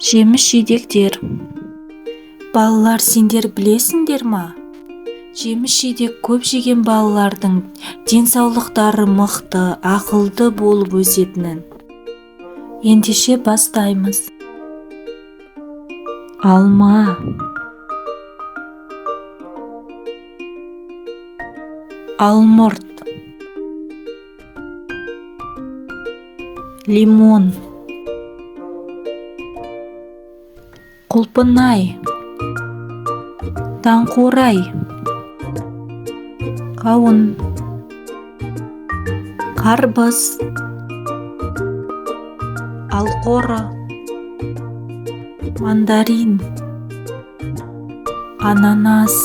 Жеміс-жидектер. Балалар, сендер білесіңдер ма? Жеміс-жидек көп жеген балалардың денсаулықтары мықты, ақылды болып өсетінін. Ендеше бастаймыз. Алма. Алмұрт. Лимон. Құлпынай. Таңқурай. Қауын. Қарбыз. Алқоры. Мандарин. Ананас.